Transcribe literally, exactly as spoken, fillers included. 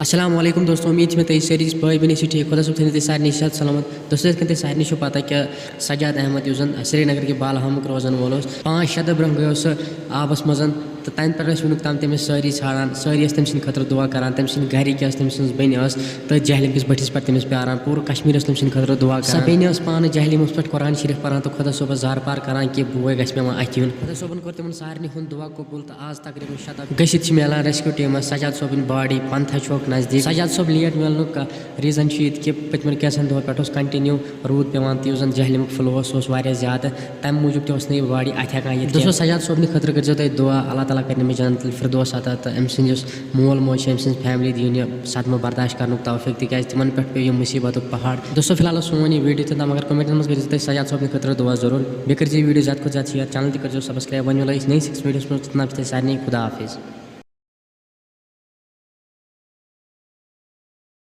السلام علیکم دوستو، امید چھِ مےٚ تُہۍ سٲری بٲے بیٚنہِ ٲسِو ٹھیٖک۔ خۄدا صٲب تھٲینو تُہۍ سارنٕے صحت سلامت۔ دوستو، یِتھ کٔنۍ تۄہہِ سارنٕے چھُو پَتہ کہِ سجاد احمد، یُس زَن سرینگرٕ کہِ بالہامُک روزَن وول اوس، پانٛژھ شےٚ دۄہ برونٛہہ گٔیو سُہ آبَس منٛز، تہٕ تَنہٕ پٮ۪ٹھ ٲسۍ وٕنیُک تام تٔمِس سٲری ژھانٛڈان، سٲری ٲسۍ تٔمۍ سٕنٛدِ خٲطرٕ دُعا کَران، تٔمۍ سٕنٛدۍ گَرِکۍ ٲسۍ، تٔمۍ سٕنٛز بیٚنہِ ٲس، تٔتھۍ جہلِم کِس بٔٹھِس پٮ۪ٹھ تٔمِس پیاران۔ پوٗرٕ کشمیٖر اوس تٔمۍ سٕنٛدِ خٲطرٕ دُعا سۄ کَران۔ بیٚنہِ ٲس پانہٕ جہلِمَس پٮ۪ٹھ قرآن شریٖف پَران تہٕ خۄدا صٲبَس زارٕ پار کَران کہِ بوے گژھِ مےٚ وۄنۍ اَتھِ یُن۔ خۄدا صٲبَن کوٚر تِمَن سارنٕے ہُنٛد دُعا قبوٗل تہٕ آز تقریباً شےٚ دۄہ گٔژھِتھ چھِ میلان ریسکیو ٹیٖمَس سجاد صٲبٕنۍ باڈی پنتھا چوک نزدیٖک۔ سجاد صٲب لیٹ میلنُک ریٖزن چھُ یہِ تہِ کہِ پٔتمٮ۪ن کینٛژھن دۄہَن پٮ۪ٹھ اوس کنٹِنیو روٗد پٮ۪وان تہٕ یُس زَن جہلِمُک فلو اوس، سُہ اوس واریاہ زیادٕ، تَمہِ موٗجوٗب تہِ اوس نہٕ یہِ باڈی اَتھِ ہٮ۪کان یِتھ دوستو، کینٛہہ۔ سجاد صٲبنہِ خٲطرٕ کٔرۍزیو تُہۍ دُعا، اللہ تعالیٰ کَرِ أمِس جنت الفردوس عطا تہٕ أمۍ سٕنٛدِس مول موج چھِ، أمۍ سٕنٛز فیملی دِیِن یہِ صدمہٕ برداشت کرنُک توفیٖق، تِکیٛازِ تِمن پٮ۪ٹھ پیوٚو یہِ مُصیٖبتُک پہاڑ۔ دوستو، فی الحال اوس سون یہِ ویٖڈیو تہٕ مگر کمنٹن منٛز کٔرۍزیو تُہۍ سجاد صٲبنہِ خٲطرٕ دُعا ضروٗر۔ بیٚیہِ کٔرۍزیو یہِ ویٖڈیو زیادٕ کھۄتہٕ زیادٕ شیئر، چینل تہِ کٔرۍزیو سبسکرائب۔ وۄنۍ مِلو أسۍ نٔیِس أکِس ویٖڈیوَس منٛز، توٚتام چھِ تۄہہِ سارنٕے خدا حافظ۔